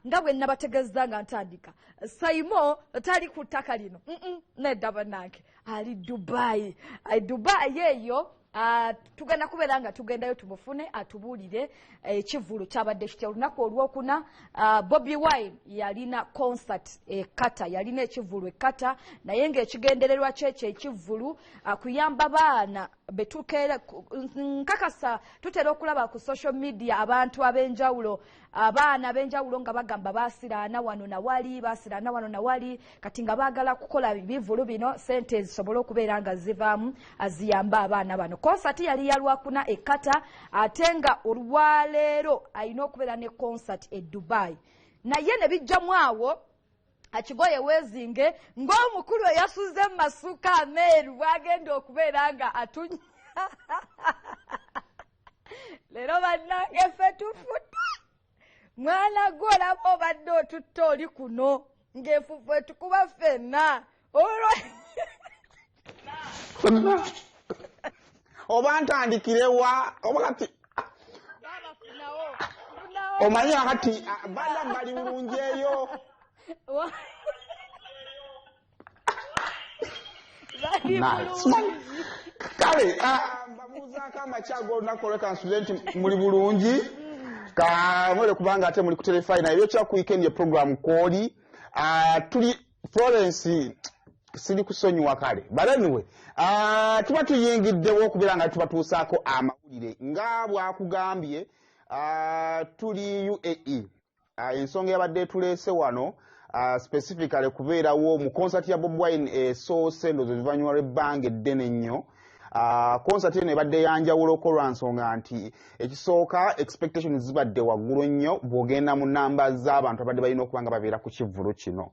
Nga bwe nabategeeza nga ntandika, Saimo tali ku ttaka lino, nedda bannange, ali Dubai. Dubai eyo tugenda kubeera nga tugendayo tumufune atubuulire ekivvulu kyabadde kitya olunaku olwokuna. Bobi Wine yalina concert e Qatar, yalina ekivvulu e Qatar, naye ng'ekigendererwa kyekyo ekivvulu kuyamba baana betukeera. Nkakasa tutera okulaba ku social media abantu ab'enjawulo, abaana ab'enjawulo nga bagamba baasiraana wano nawali, baasiraana wano nawali, kati nga baagala kukola bivvulu bino sente zisobole okubeera nga zivaamu ziyamba abaana bano. Konsati yali ya Lwakuna e Qatar, ate nga olwaleero alina okubeera ne concert e Dubai, naye ne bijjamu awo akigoye weezinge ng'omukulu eyasuze mu masuuka ameeru bw'agenda okubeera nga atunya leero. Bannange, ffe tufudde. Mwana gwe, olaba obadde otutta oli kuno ng'enfufu etukuba ffenna olwo. Oba ntandikirewa oba kati omanyi akati badamu bali bulungi eyo. Bali bulungi. Kale mbabuuzaako amakya g'olunaku olwekansule nti muli bulungi kamwere, kubanga ate muli ku Terefayina ebyokya ku weekend ye program kwoli. Tuli Florence, siri kusonyiwa. Kale, but anyway, tuba tuyingiddewo okubeera nga tubatuusaako amawulire nga bwakugambye. Tuli UAE. Ensonga yabadde etuleese wano specifically kubeerawo mu concert ya Bobi Wine esoose ndowooza oluvannyuma lw'ebbanga eddene ennyo. Concert eno ebadde yanjawuloko lwa nsonga nti ekisooka, expectations zibadde waggulu nnyo bw'ogenda mu namba z'abantu abadde balina okuba nga babeera ku kivvulu kino.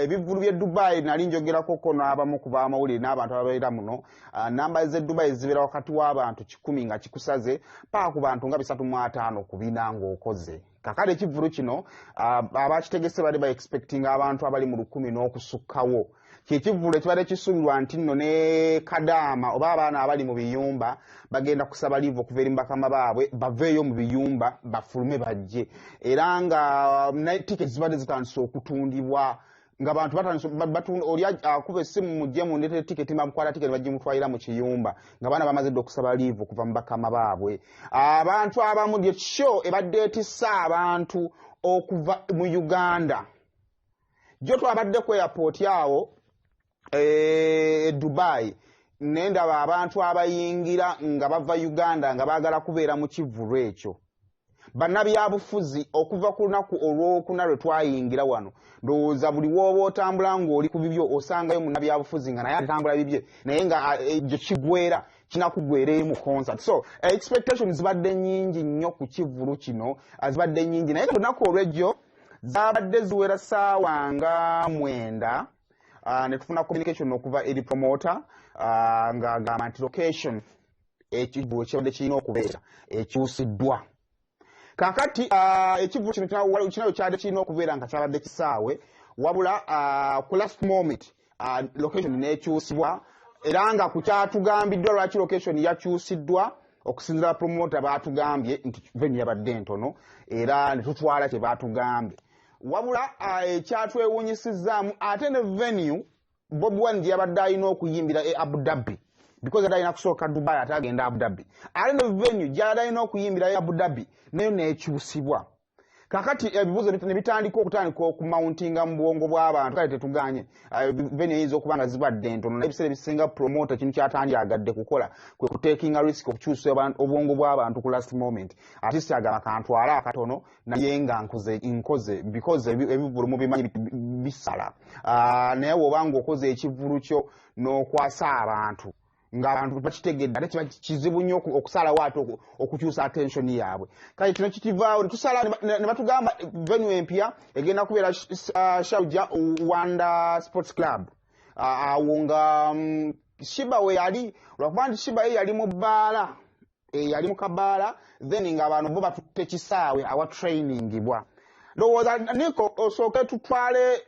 Ebivvulu by'e Dubai, nali njogerakoko n'abamu ku bamawulire n'abantu ababeera muno, namba z'e Dubai zibeera wakati w'abantu 100 nga kikusaze paka ku bantu nga 350 ku 400 ng'okoze. Kakale ekivvulu kino abakitegese bali ba expecting abantu abali mu 1000 n'okusukkawo. Kyekivvulu ekibadde kisuubirwa nti nno ne kadaama oba abaana abali mu biyumba bagenda kusaba leave okuva eri bakama baabwe, baveeyo mu biyumba bafulume bajje, era nga tiketi zibadde zitandise okutundibwa nga bantu batandise oli akuba essimu, "Mujje mundeetere tiketi," bamukwata tiketi bagimutwalira mu kiyumba nga baana bamaze dde okusaba leave okuva mu bakama baabwe. Abantu abamu lye show ebadde etissa abantu okuva mu Uganda. Jo twabadde ku airport awo e Dubai, nendaba abantu abayingira nga bava Uganda nga baagala kubeera mu kivvulu ekyo. Bannabyabufuzi, okuva ku lunaku olwokuna lwe twayingira wano, ndowooza buli wooba otambula ng'oli ku bibyo osangayo munnabyabufuzi nga naye atambula bibye, naye nga egyo kigwera kinakugwera eri mu concert. So expectations zibadde nnyingi nnyo ku kivvulu kino, zibadde nnyingi, naye lunaku olwejjo zabadde ziwera ssaawa nga 9, ne tufuna communication okuva eri promoter ng'agamba nti location ekivvulu kibadde kirina okubeera ekyusiddwa. Kakati ekivvulu kino kinayo kyadde kirina okubeera nga kyabadde kisaawe, wabula ku last moment location nekyusibwa, era nga ku kyatugambiddwa lwaki location yakyusiddwa, okusinziira promoter baatugambye nti venue yabadde ntono, era ne tutwala kye baatugambye. Wabula ekyatwewuunyisizzaamu ate ne venue Bobi Wine gye yabadde alina okuyimbira e Abu Dhabi, because yadde alina kusooka Dubai ate agenda Abu Dhabi, ate ne venue gy'abadde alina okuyimbira e Abu Dhabi nayo nekyusibwa. Kakati ebibuuzo ne bitandika okutandika okumountinga mu bwongo bw'abantu. Kale tetuganye, venue eyinza okuba nga zibadde ntono, naye ebiseera ebisinga promoter kintu kyatandyagadde kukola kwe kutekinga risk okukyusa obwongo bw'abantu ku last moment. Ate agamba kantwale akatono naye nga nkoze nkoze, because ebivvulu mubimanyi bisala. Naye bw'oba ng'okoze ekivvulu kyo n'okwasa abantu ng'abantu bakitegedde, ate kiba kizibu nnyo okusalawo ate okukyusa attention yaabwe. Kale kino kikivaawo netusala ne batugamba venue empya egenda kubeera Sharjah Wanda Sports Club. Awo nga Sheebah we yali, lwakuba nti Sheebah ye yali mu bbaala, yali mu kabaala, then nga bano bo batutte kisaawe awa trainingibwa. Ndowooza niko osooke tutwale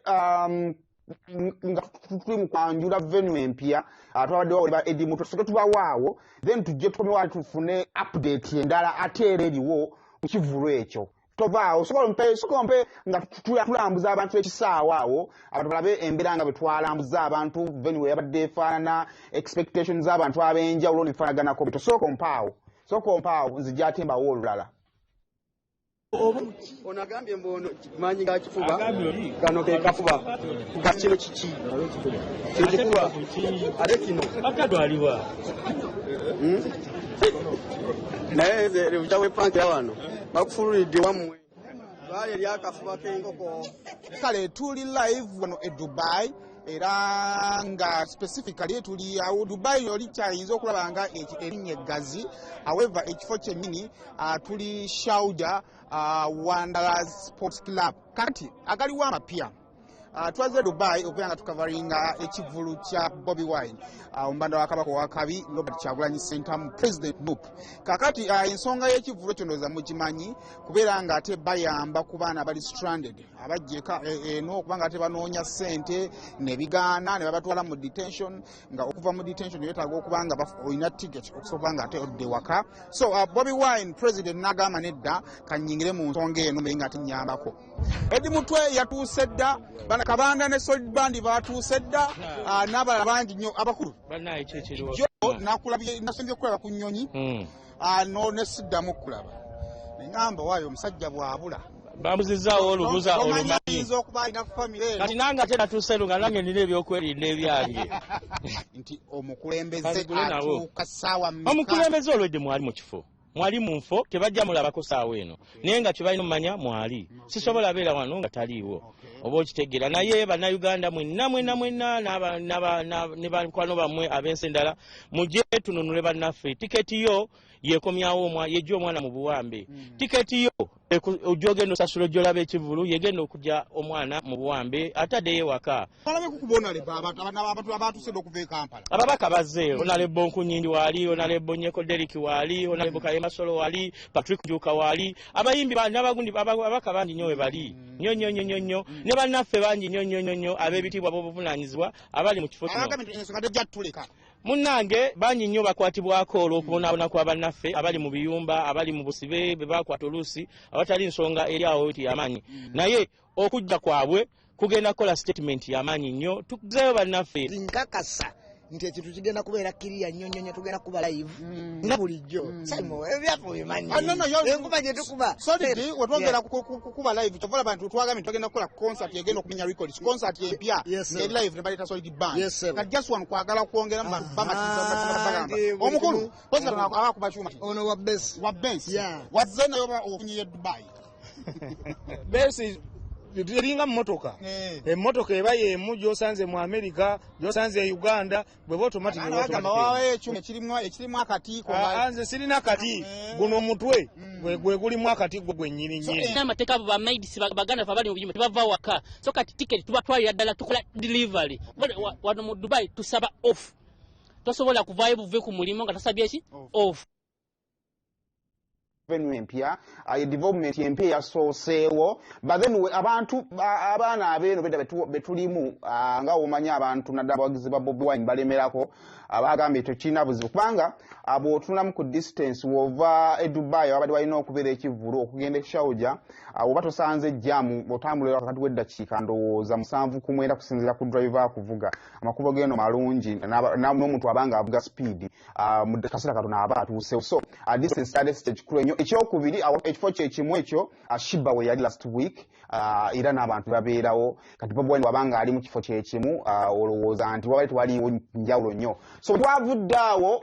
nga tuli mu kwanjula venue empya, twabadde wawuli ba Eddie Mutwe, tusooke tubawaawo, then tujje tukomewo ate tufune update endala ate era eriwo ku kivvulu ekyo. Tovaawo, sokola ompe, sokola ompe nga tulambuza abantu ekisaawe awo, abantu balabe embeera nga bwe twalambuza abantu, venue yabadde efaanana, expectations z'abantu ab'enjawulo nefaanaganako bityo. Sooka ompaawo, sooka ompaawo, nzijja ate mbawo olulala. Ono agambye mbu ono maanyi ga kifuba, gano ke kafuba. Ka kino kiki? Kino kifuba, ate kino akadwalibwa. Naye nze bukyawepankira wano bakufululidde wammwe baali eri akafuba k'enkoko. Kale tuli live wano e Dubai, era nga specifically tuli awo Dubai oli kyayinza okulaba nga erinnya eggazi. However, ekifo kyennyini tuli Sharjah, Wanderers Sports Club. Kati agaliwo amapya, twaze Dubai okubeera nga tukavaringa ekivulu kya Bobi Wine, omubanda wa Kabaka owakabi Robert Kyagulanyi Ssentamu, President NUP. Kakati ensonga y'ekivulu ekyo ndowooza mugimanyi, kubeera nga ate bayamba ku baana abali stranded, abajja eka eno okubanga ate banoonya ssente ne bigaana ne babatwala mu detention, nga okuva mu detention beetaaga okuba nga olina ticket okusobola nga ate odde waka. So Bobi Wine President n'agamba, "Nedda, kanyingire mu nsonga eno mbere nga ate nyambako." Eddie Mutwe yatuuse dda, bana Kabanda ne Solid Band batuuse dda, n'abalala bangi nnyo abakulu. Bannaye, kyekiriwo. Jo nakulabye, nasembye okulaba ku nnyonyi, no nesiddamu okulaba, neŋŋamba waayo omusajja bw'abula. Bamuzizaawo olubuza. Tomanyi olumanyi ayinza okuba alina famire eno. Kati nange ate natuuse eno nga nange nina ebyokwerinda ebyange. Nti omukulembeze Kazigule nabo. atuuka ssaawa mmeka? Omukulembeze olwedde mwali mu kifo, mwali mu nfo, tebajja mulabako saawa eno, naye nga kyebalina omumanya mwali. Sisobola beera wano nga taliiwo, oba okitegeera. Naye Bannayuganda mwenna mwenna mwenna ne bakwano bammwe ab'ensi endala, mujje tununule bannaffe. Tiketi yo yekomyawo yejja omwana mu buwambe. Tiketi yo ojja ogenda osasula, ojja olaba ekivulu, yegenda okujja omwana mu buwambe ate addeyo ewaka. Balabe kukubona leba abantu abatuuse dda okuva e Kampala. Ababaka bazze. Honorable Nkunyingi waali, Honorable Nyeko Deriki waali, Honorable Kayemba Solo waali, Patrick Juka waali, abayimbi n'abagundi, ababaka bangi nnyo we bali, nnyo nnyo nnyo nnyo nnyo, ne bannaffe bangi nnyo nnyo nnyo nnyo ab'ebitiibwa b'obuvunaanyizibwa abali mu kifo kino. Abagambye nti ensonga tejja tuleka. Munnange, bangi nnyo bakwatibwako olw'okubonaabona kwa bannaffe abali mu biyumba, abali mu busibe, be bakwata oluusi awatali nsonga eri awo ti amaanyi, naye okujja kwabwe kugenda kukola statement y'amaanyi nnyo. Tuzeeyo bannaffe. Nkakasa nti ekintu kigenda kubeera kiriya nnyo nnyo nnyo. Tugenda kuba live nga bulijjo. Simon, ebyaffe obimanyi. Ah, no, enkuba gye tukuba. Solid, wetwogera kukuba live, kyova olaba nti twagambye tugenda kukola concert egenda okumenya records, concert empya Yes, sir. ng'eri live, ne baleeta Solid Band. Yes, sir. Kati just one kwagala kwongera mu bantu bamatiza, bagamba nti buli omukulu pozi katono abakuba kyuma. Ono wa bass. Wa bass. Yeah. Wazze nayo oba ofunyiye Dubai? Bass eringa mmotoka. Emmotoka eba yemu gyosanze mu America, gyosanze e Uganda, bweba automatic. Abaana bagamba wawayo ekyuma ekirimu akatiiko. Nze sirina kati. Guno omutwe gwe gulimu akati, gwe gwennyini nnyini. N'amateeka, abo bamaidisi baganda fe abali mu biyumba tebava waka, so kati tiketi tubatwalira ddala, tukola delivery. Wano mu Dubai tusaba off, tosobola kuvaayo buve ku mulimu nga tosabye ki off. Venue empya, development empya eyasooseewo. But then abantu abaana abeeno bedda betulimu, nga womanyi abantu naddala abawagizi ba Bobi Wine balemerako, bagambye tekirina buzibu kubanga bw'otunulamu ku distance wova e Dubai wabadde walina okubeera ekivvulu okugenda e Sharjah, oba tosanze jam, otambulira wakati w'eddakiika ndowooza 79 kusinziira ku driver akuvuga. Amakubo geno malungi, n'omuntu abanga avuga speed, mu kaseera katono aba atuusewo. So distance kyali si ekikulu ennyo. Ekyokubiri, ekifo kyekimu ekyo, Sheebah we yali last week, era n'abantu babeerawo. Kati Bobi Wine wabanga ali mu kifo kyekimu, olowooza nti wabali tewaliwo njawulo nnyo. So twavudde awo.